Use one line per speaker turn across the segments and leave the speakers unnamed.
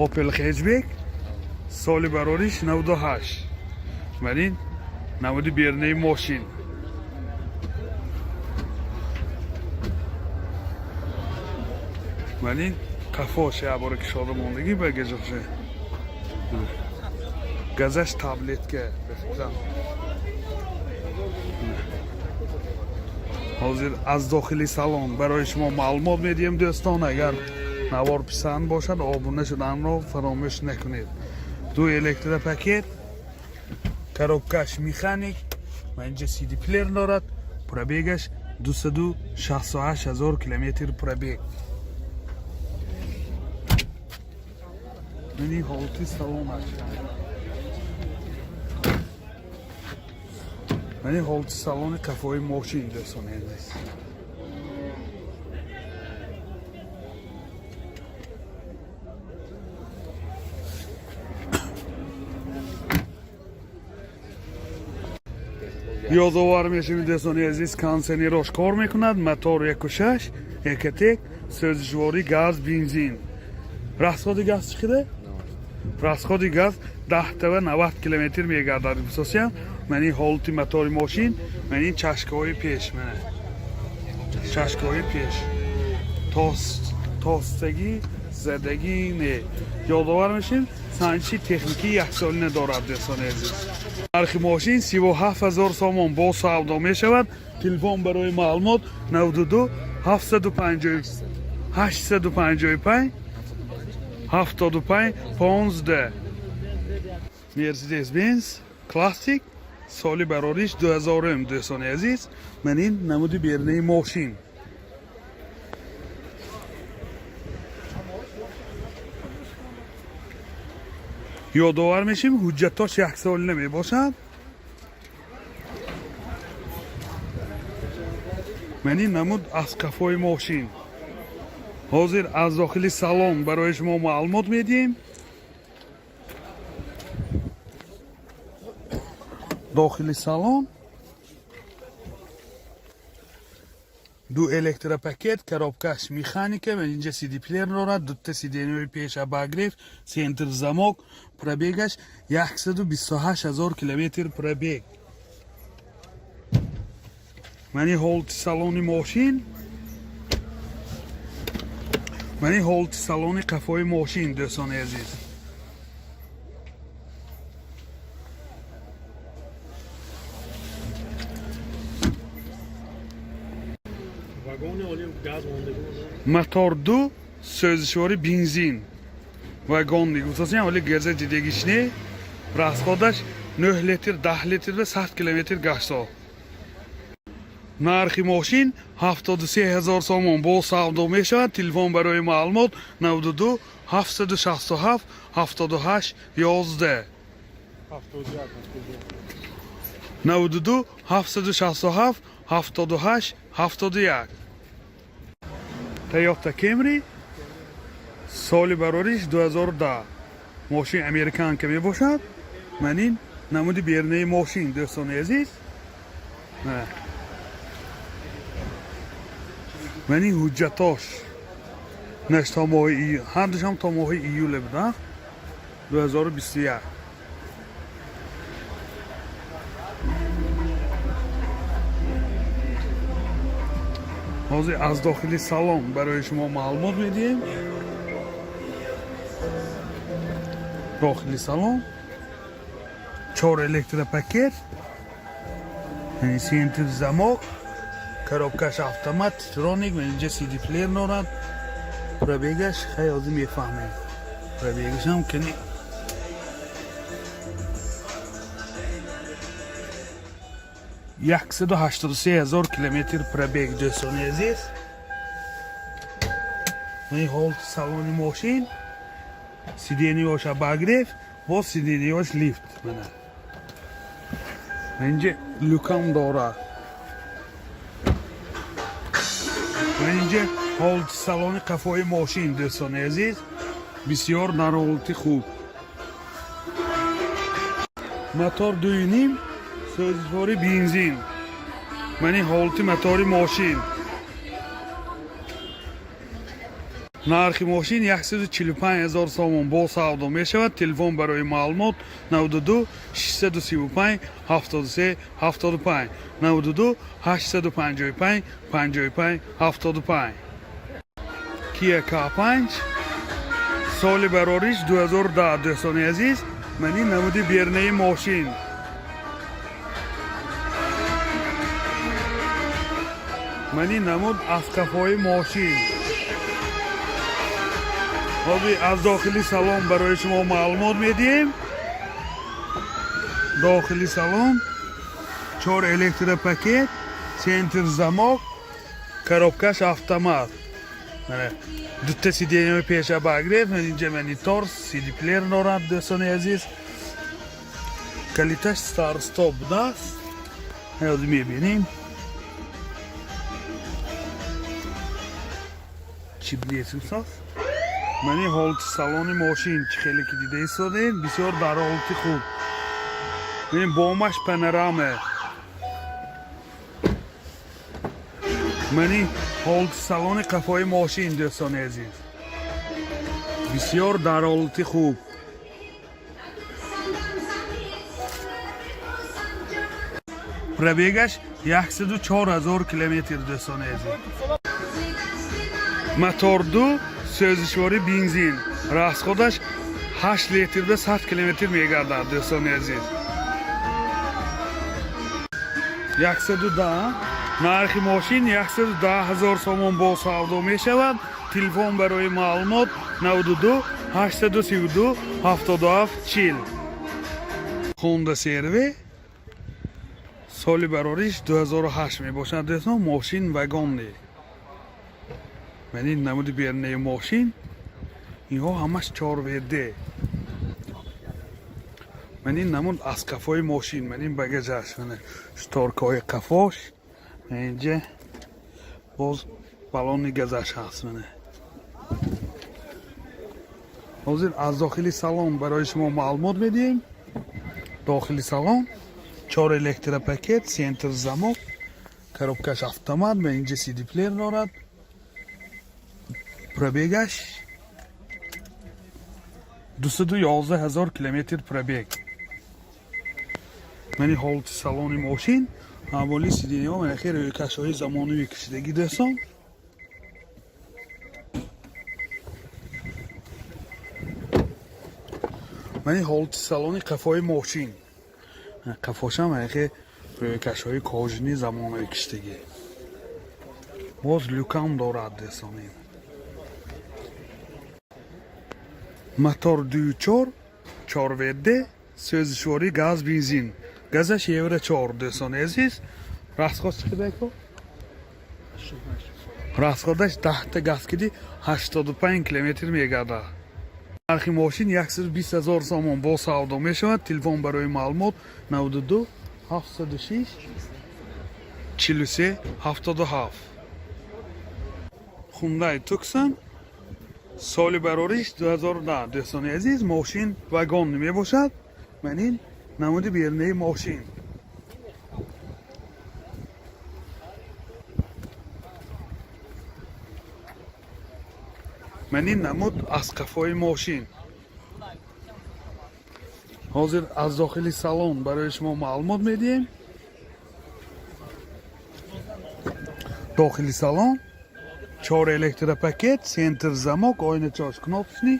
Opel Hatchback, соли барориш 98. Ман ин намуди берунаи мошин. Ман ин қафош ябора кишода мондагӣ багажаше. Газаш таблетка бификрам. Ҳозир аз дохили салон барои шумо маълумот медиҳем, дӯстон. Агар навор писанд бошад, обуна шуданро фаромӯш накунед. Ду электропакет, коробкаш механик ва инҷа CD плеер дорад. Пробегаш 268 ҳазор километр пробег. Мани ҳолати салонаш. Мани ҳолати салони қафои мошин, дӯстони азиз. Ёдовар мешавем, дӯстони азиз, кондиционерош кор мекунад, мотор 1.6 Ecotec, сӯзишворӣ газ бензин. Расходи газ чӣ қадар? Расходи газ 10 тава 90 километр мегардад. Бисосиям, ман ин ҳолати мотори мошин, ман ин чашкаҳои пеш, мана чашкаҳои пеш тостагӣ задагӣ не. Ёдовар мешем, санҷиши техникӣ яксолина дорад, дӯстони азиз. Нархи мошин 37 000 сомон, бо савдо мешавад. Телефон барои маълумот 92 750 855 75 15. Мерседес Бенз Классик, соли барориш 2000, дӯстони азиз. Ман ин намуди берунаи мошин. Ёдовар мешем, ҳуҷҷатош яксолина мебошад. Ман ин намуд аз қафои мошин. Ҳозир аз дохили салон барои шумо маълумот медиҳем. Дохили салон ду электропакет, коробкаш механика ва инҷа CD плеер дорад, дута сиденьои пеш обогрев, центр замок. Пробегаш 128 ҳазор километр пробег. Мани ҳолати салони мошин, мани ҳолати салони қафои мошин, дӯстони азиз.
Вагони оли газ мондагӣ.
Мотор ду, сӯзишвори бензин, вагон гуфтасем, оли газа дидагиш не. Расходаш 9 литр, 10 литр ва 100 километр гаштсол. Нархи мошин 73 ҳазор сомон, бо савдо мешавад. Телефон барои маълумот 92 767 78 11. 92 767 78 71. Toyota Camry, соли барориш 2010, мошин американка мебошад. Ман ин намуди берунаи мошин, дӯстони азиз. Ман ин ҳуҷҷатош наш то моҳи, ҳардушам то моҳи июле буда 2021. Ҳозир аз дохили салон барои шумо маълумот медиҳем. Дохили салон чор электропакет, центр замок, коробкаш автомат троник ва инҷа CD плеер дорад. Пробегаш хай ҳозир мефаҳмем, пробегашам кани 183 000 километр пробег, дӯстони азиз. Ин ҳолати салони мошин, сиденьеош обогрев, боз сиденьеош лифт, мана инҷа люкам дорад. Ва инҷа ҳолати салони қафои мошин, дӯстони азиз, бисёр дар ҳолати хуб. Мотор 2.5, сӯзишвори бензин. Мани ҳолати мотори мошин. Нархи мошин 145 ҳазор сомон, бо савдо мешавад. Телефон барои маълумот: 92 635 73 75, 92 855 55 75. Kia K5, соли барориш 2010. Дӯстони азиз, мани намуди бернаи мошин. Мани намуд аз қафои мошин. Ҳозир аз дохили салон барои шумо маълумот медиҳем. Дохили салон: чор электропакет, центр замок, коробкаш автомат, дута сиденьяи пеша обогрев, инҷа монитор, сидиплеер дорад. Дӯстони азиз, калиташ старт-стоп будааст. Ҳозир мебинем, чӣ билесимсоз. Мани ҳолати салони мошин, чӣ хеле ки дида истодем, бисёр дар ҳолати хуб. Бомаш панорама. Мани ҳолати салони қафои мошин, дӯстони азиз, бисёр дар ҳолати хуб. Пробегаш 104 ҳазор километр, дӯстони азиз. Мотор ду, сӯзишворӣ бензин, расходаш 8 литрда 100 километр мегардад, дӯстони азиз. 110. Нархи мошин 110 ҳазор сомон, бо савдо мешавад. Телефон барои маълумот: 92 832 77 40. Honda CR-V, соли барориш 2008 мебошад, дӯстон. Мошин вагонный. Мани намуди бернаи мошин. Инҳо ҳамаш 4 WD. Мани намуд аз қафои мошин, мани багажаш, мана шторкаҳои қафош, инҷа боз баллони газаш ҳаст. Мана ҳозир аз дохили салон барои шумо маълумот медиҳем. Дохили салон: чор электропакет, центр замок, коробкаш автомат ва инҷа cd плеер дорад. Пробегаш 211 ҳазор километр пробег. Мани ҳолати салони мошин. Аввали сиденьяҳо мана хеле рӯйкашҳои замонавӣ кашидагӣ, дӯстон. Мани ҳолати салони қафои мошин. Қафошам мана хеле рӯйкашҳои кожаный замонавӣ кашидагӣ. Боз люкам дорад, дӯстон. Мотор 2.4, 4 WD, сӯзишворӣ газ бензин, газаш евро 4. Дӯстони азиз, расход чӣ қадар? Расходаш 10-та газ киди, 85 километр мегардад. Нархи мошин 120 ҳазор сомон, бо савдо мешавад. Телефон барои маълумот: 92 706 43 77. Хундай Туксон, соли барориш 2010. Дӯстони азиз, мошин вагон мебошад. Манин намуди берунаи мошин. Манин намуд аз қафои мошин. Ҳозир аз дохили салон барои шумо маълумот медиҳем. Дохили салон: чор электропакет, центр замок, оиначош кнопочный,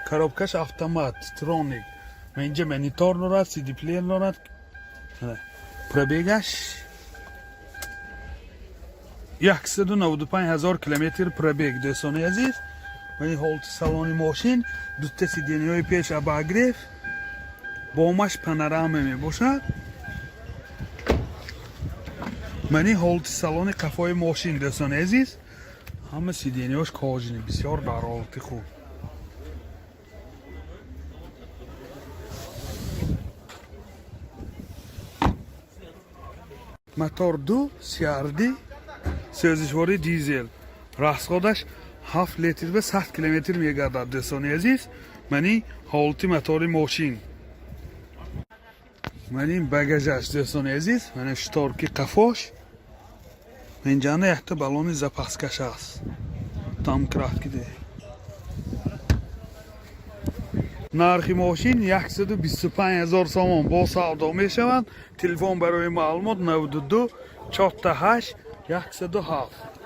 коробкаш автомат троник, инҷа монитор дорад, cd плеер дорад. Пробегаш 195 ҳазор километр пробег, дӯстони азиз. Ва ин ҳолати салони мошин: дута сиденьяҳои пеш обогрев, бомаш панорама мебошад. Мани ҳолати салони қафои мошин, дӯстони азиз. Ҳама сиденьяҳош кожаный, бисёр дар ҳолати хуб. Мотор ду CRD, сӯзишворӣ дизел, расходаш 7 литр ба 100 километр мегардад, дӯстони азиз. Мани ҳолати мотори мошин. Мани багажаш, дӯстони азиз. Мана шторки қафош. Инҷана якта баллони запаскаш аст, домкрат киде. Нархи мошин 125 ҳазор сомон, бо савдо мешаванд. Телефон барои маълумот 92 48 107.